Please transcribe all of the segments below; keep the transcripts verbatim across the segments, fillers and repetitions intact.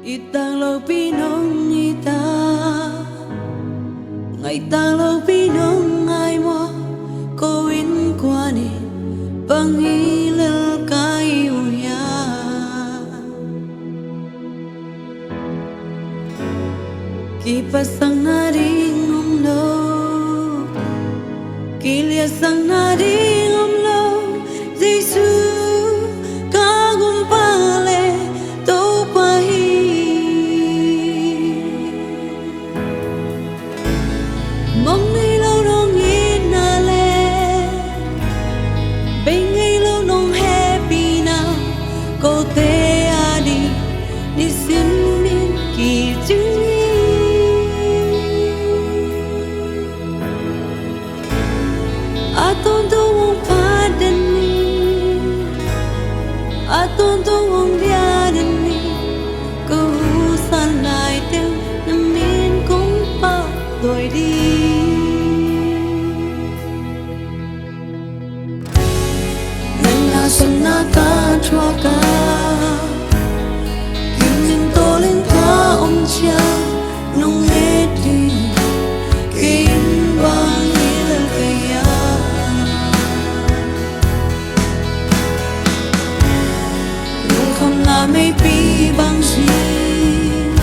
Itang lopi nong ita, ngaitang lopi nong ngai maw? Ko innkuan in bang hi lel ka hi uh hiam? Kiphatsakna ding om lo, kiliatsakna ding om lo. Jesu ka gumpa le Topa hi. Mong nei lo nong itna le, bei ngei lo nong hehpihna, kote a ding nisim in kicing hi. A tawntung hong phat den ni, a tawntung hong bia den ni. Ko husan lai teng na min kong pahtawi ding. Nang na sawtna ka thuak a, gimneng tawh leng ka om ciang, nong et ding kei in bang hi lel ka hiam? Lungkhamna meipi bang zing,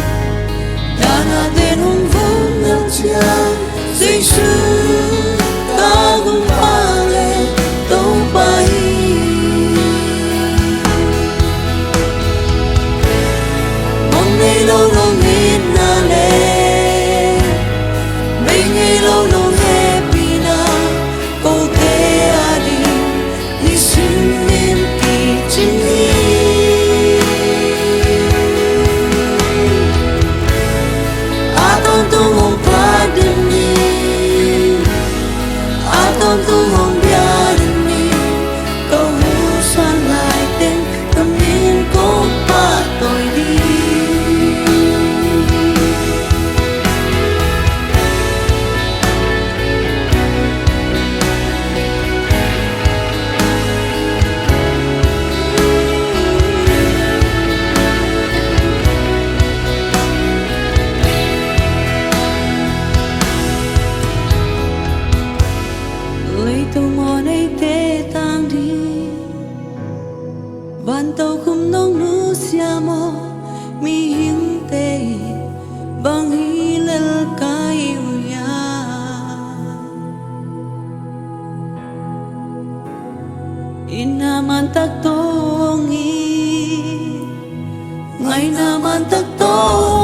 dahna ten hong vom nang ciang, Jesu ka gumpa le Topa hi. Mong nei lo nong itna le, bei ngei lo nong hehpihna, kote a ding nisim in kicing hi. A tawntung hong phat den ni, a tawntung hong bia den ni. Ko husan lai teng na min kong pahtawi ding. Leitung aw, eite tang ding, van tokhom nong nusia maw? Mihingte in bang hi lel ka hi uh hiam? Itna man tak tawh hong it, ngaihna man tak tawh